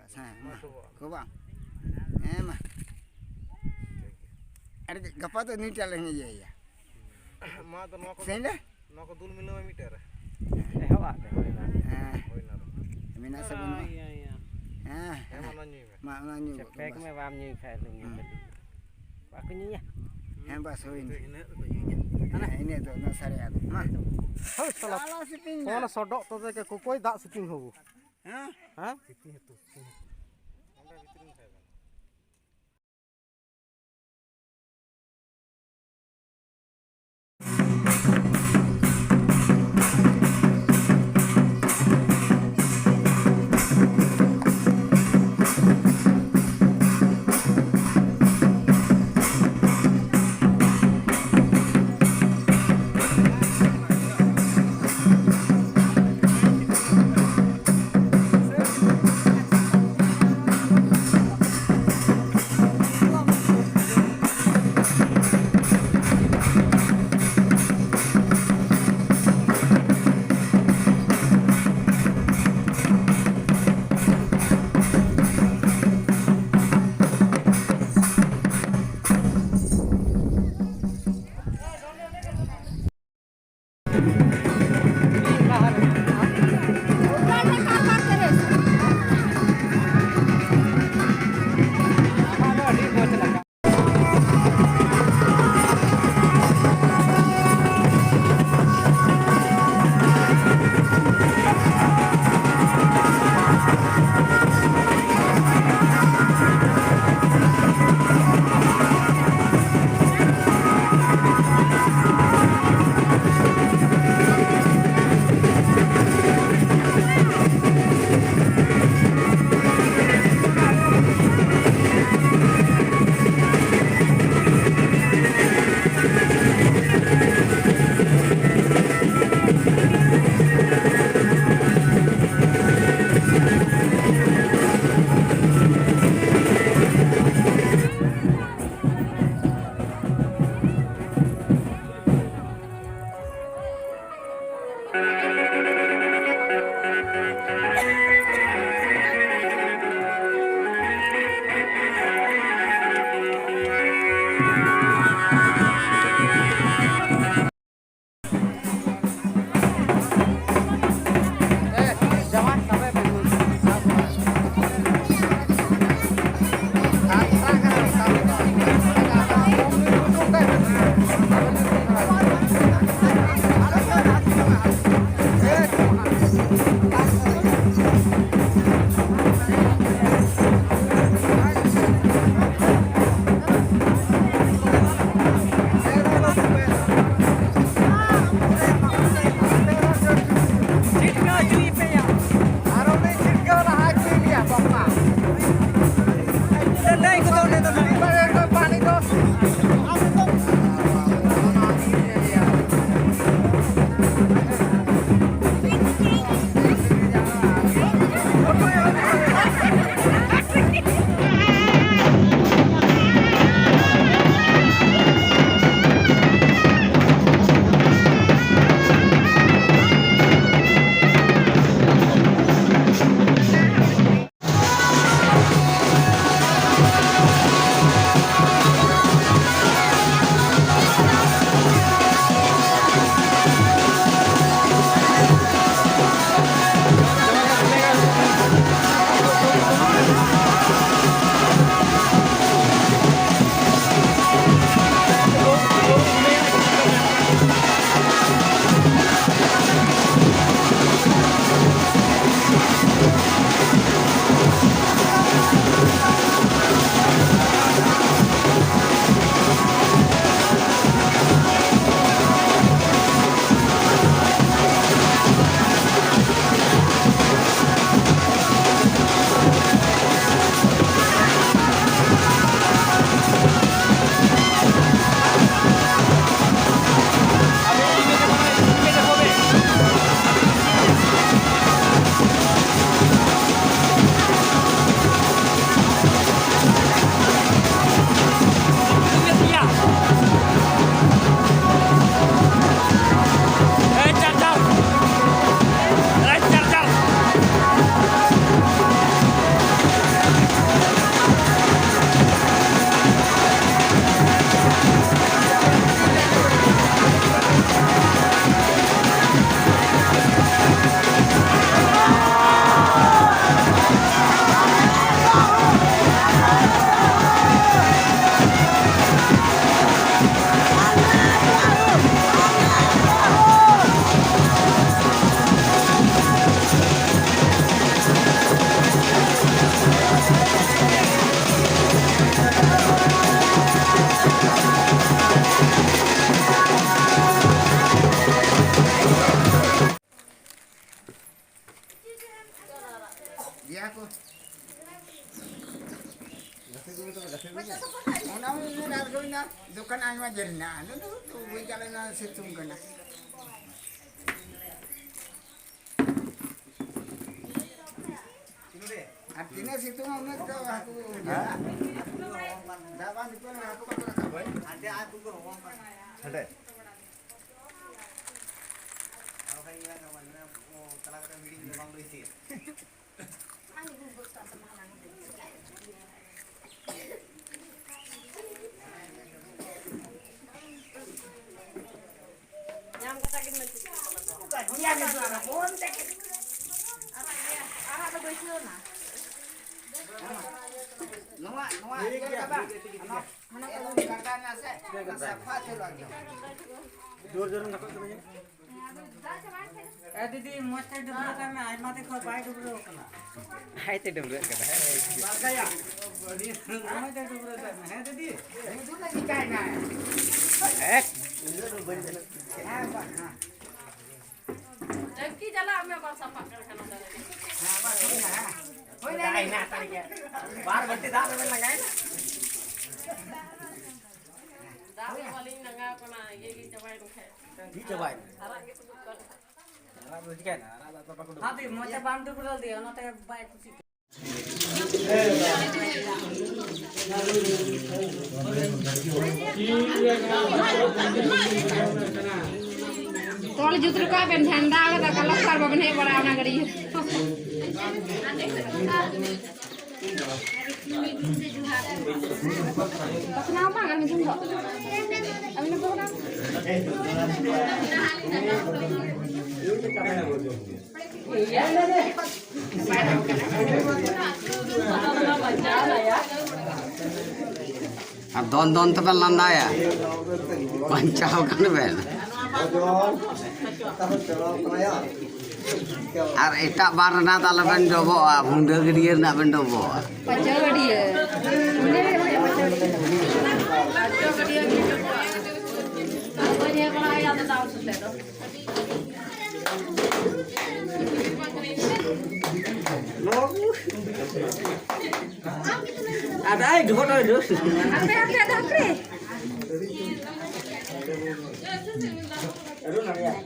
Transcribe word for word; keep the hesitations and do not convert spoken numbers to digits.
ᱵᱟᱥ, ᱦᱮᱸ, ᱢᱟ᱾ ᱠᱚ ᱵᱟᱝ? ᱦᱮᱸ, ᱢᱟ᱾ ᱟᱨ ᱜᱟᱯᱟ ᱫᱚ ᱱᱤᱭᱟᱹᱴᱟᱜ ᱞᱮ ᱤᱭᱟᱹᱭᱟ᱾ ᱢᱟ ᱫᱚ ᱱᱚᱣᱟ ᱠᱚ, ᱥᱮ ᱤᱧ ᱞᱮ? ᱱᱚᱣᱟ ᱠᱚ ᱫᱩᱞ ᱢᱤᱞᱟᱹᱣ ᱢᱮ ᱢᱤᱫᱴᱮᱡ ᱨᱮ᱾ ᱮᱦᱚᱵ ᱟᱜ ᱛᱮ ᱦᱩᱭᱱᱟ᱾ ᱦᱮᱸ᱾ ᱦᱩᱭᱱᱟ ᱫᱚ᱾ ᱢᱮᱱᱟᱜ ᱥᱮ ᱵᱟᱹᱱᱩᱜ? ᱢᱟ, ᱚᱱᱟ ᱧᱩ ᱜᱚᱫ ᱯᱮᱠ ᱵᱟᱥ᱾ ᱢᱮ, ᱵᱟᱢ ᱧᱩᱭ ᱠᱷᱟᱡ ᱫᱚ ᱧᱩ ᱦᱩᱸ᱾ ᱠᱟᱹᱴᱤᱡ᱾ ᱵᱟᱠᱚ ᱧᱩᱭᱟ? ᱦᱮᱸ, ᱵᱟᱥ, ᱦᱩᱭᱱᱟ᱾ ᱤᱱᱟᱹᱜ ᱫᱚ ᱠᱚ ᱧᱩᱭᱟ᱾ ᱦᱮᱸ, ᱤᱱᱟᱹᱜ ᱫᱚ, ᱩᱱᱟᱹᱜ ᱥᱟᱨᱮᱡ ᱟᱫᱚ᱾ ᱢᱟ᱾ ᱦᱳᱭ, ᱥᱟᱞᱟ᱾ ᱥᱟᱞᱟ ᱥᱤᱯᱤᱧ ᱚᱱᱟ ᱫᱟ᱾ ᱥᱚᱰᱚᱜ ᱛᱚ ᱫᱮ ᱠᱚᱠᱚᱭ ᱫᱟᱜ ᱥᱤᱯᱤᱧ ᱦᱚᱵᱚ᱾ ᱦᱮᱸ? ᱦᱮᱸ? ᱜᱮᱭᱟ ᱠᱚ᱾ ᱚᱱᱟ ᱩᱱᱟᱹᱜ ᱟᱬᱜᱚᱭᱮᱱᱟ, ᱫᱚᱠᱟᱱ ᱟᱭᱢᱟ ᱡᱮᱨ ᱦᱮᱱᱟᱜᱼᱟ᱾ ᱟᱫᱚ ᱫᱩ, ᱫᱩ ᱵᱟᱹᱧ ᱪᱟᱞᱟᱣ ᱮᱱᱟ, ᱥᱤᱛᱩᱝ ᱠᱟᱱᱟ᱾ ᱟᱨ ᱛᱤᱱᱟᱹᱜ ᱥᱤᱛᱩᱝᱟ, ᱩᱱᱟᱹᱜ ᱫᱚ ᱦᱟᱹᱠᱩ ᱡᱷᱟᱹᱞᱟᱜᱼᱟ᱾ ᱫᱟᱜ ᱵᱟᱝ ᱦᱤᱡᱩᱜ ᱠᱟᱱᱟ, ᱦᱟᱹᱠᱩ ᱵᱟᱠᱚ ᱨᱟᱠᱟᱵ᱾ ᱦᱟᱸᱰᱮ᱾ ᱧᱟᱢ ᱠᱟᱛᱮ ᱜᱮ ᱢᱮᱱ ᱴᱷᱤᱠ ᱠᱟᱱᱟ᱾ ᱟᱨᱟᱜ ᱜᱮᱭᱟ, ᱟᱨᱟᱜ ᱫᱚ ᱵᱟᱹᱭᱥᱟᱹᱣ ᱮᱱᱟ᱾ ᱱᱚᱣᱟ, ᱱᱚᱣᱟ ᱤᱭᱟᱹ ᱞᱮᱠᱟ ᱵᱟᱝ? ᱦᱟᱱᱟ ᱠᱚ ᱜᱟᱰᱟ ᱨᱮᱱᱟᱜ ᱥᱮ, ᱚᱱᱟ ᱥᱟᱯᱷᱟ ᱩᱛᱟᱹᱨᱚᱜᱼᱟ ᱮᱠᱫᱚᱢ᱾ ᱡᱳᱨ ᱡᱳᱨ ᱮᱢ ᱜᱷᱟᱴᱟᱜ ᱠᱟᱱᱟ ᱧᱮᱞ᱾ ᱮ ᱫᱤᱫᱤ, ᱢᱚᱡᱽ ᱛᱮ ᱰᱟᱹᱵᱽᱨᱟᱹ ᱠᱟᱜ ᱢᱮ, ᱟᱭᱢᱟ ᱫᱤᱱ ᱠᱷᱚᱱ ᱵᱟᱭ ᱰᱟᱹᱵᱽᱨᱟᱹ ᱟᱠᱟᱱᱟ᱾ ᱦᱟᱭ ᱛᱮ ᱰᱟᱹᱵᱽᱨᱟᱹᱜ ᱠᱟᱱᱟ᱾ ᱢᱚᱡᱽ ᱛᱮ ᱰᱟᱹᱵᱽᱨᱟᱹ ᱠᱟᱜ ᱢᱮ, ᱦᱮᱸ ᱫᱤᱫᱤ? ᱦᱮᱸ᱾ ᱴᱟᱹᱝᱠᱤ ᱪᱟᱞᱟᱜ ᱢᱮ, ᱵᱟᱝ ᱥᱟᱯᱷᱟᱜ ᱠᱟᱱ ᱠᱷᱟᱱ ᱚᱸᱰᱮ ᱨᱮᱜᱮ᱾ ᱦᱮᱸ, ᱵᱟᱥ ᱦᱩᱭᱱᱟ, ᱦᱮᱸ᱾ ᱦᱩᱭᱱᱟ᱾ ᱫᱟᱜ ᱦᱮᱱᱟᱜ ᱦᱟᱛᱟᱲ ᱜᱮᱭᱟ᱾ ᱵᱟᱨ ᱵᱟᱹᱴᱤ ᱫᱟᱜ ᱨᱮᱵᱮᱱ ᱞᱟᱜᱟᱭᱮᱱᱟ᱾ ᱫᱟᱜ ᱨᱮ ᱵᱟᱹᱞᱤᱧ ᱞᱟᱜᱟᱣ ᱠᱟᱱᱟ, ᱤᱭᱟᱹ ᱜᱮ ᱪᱟᱵᱟᱭᱮᱱ ᱠᱷᱟᱡ᱾ ᱪᱮᱫ ᱪᱟᱵᱟᱭᱮᱱᱟ? ᱟᱨᱟᱜ ᱜᱮ ᱛᱩᱫᱩᱜ ᱠᱟᱱᱟ᱾ ᱟᱨᱟᱜ ᱫᱚ ᱪᱤᱠᱟᱭᱮᱱᱟ? ᱟᱨᱟᱜ ᱫᱟᱜ ᱫᱚ ᱵᱟᱠᱚ ᱫᱩᱞ ᱦᱟᱛᱮ ᱢᱚᱡᱽ ᱛᱮ ᱵᱟᱢ ᱰᱟᱹᱵᱽᱨᱟᱹ ᱞᱮᱫᱮᱭᱟ, ᱚᱱᱟᱛᱮ ᱵᱟᱭ ᱠᱩᱥᱤᱜ ᱠᱟᱱᱟ᱾ ᱛᱚᱞ ᱡᱩᱛ ᱨᱟᱠᱟᱵ ᱵᱮᱱ, ᱡᱷᱟᱱᱰᱟ ᱟᱨ ᱫᱟᱠᱟ ᱞᱚᱠᱥᱟᱨ ᱵᱟᱵᱮᱱ ᱦᱮᱡ ᱵᱟᱲᱟ ᱚᱱᱟ ᱜᱷᱟᱹᱲᱤᱡ᱾ ᱯᱟᱥᱱᱟᱣ ᱵᱟᱝ, ᱟᱨ ᱢᱤᱫ ᱫᱷᱟᱣ ᱫᱚ᱾ ᱟᱨ ᱢᱤᱫ ᱫᱷᱟᱣ ᱫᱚ᱾ ᱟᱨ ᱫᱚᱱ ᱫᱚᱱ ᱛᱮᱵᱮᱱ ᱞᱟᱸᱫᱟᱭᱟ, ᱵᱟᱧᱪᱟᱣ ᱠᱟᱱ ᱵᱮᱱ᱾ ᱟᱨ ᱮᱴᱟᱜ ᱵᱟᱨ ᱨᱮᱱᱟᱜ ᱫᱚ ᱟᱞᱚᱵᱮᱱ ᱰᱚᱵᱚᱜᱼᱟ, ᱵᱷᱩᱸᱰᱟᱹ ᱜᱟᱹᱰᱭᱟᱹ ᱨᱮᱱᱟᱜ ᱵᱮᱱ ᱰᱚᱵᱚᱜᱼᱟ᱾ ᱯᱟᱪᱚ ᱜᱟᱹᱰᱭᱟᱹ᱾ ᱟᱫᱚ ᱟᱭ ᱰᱩᱵᱚᱴ ᱟᱭ ᱰᱩ᱾ ᱦᱟᱯᱮ, ᱦᱟᱯᱮ, ᱟᱫᱚ ᱦᱟᱯᱮ᱾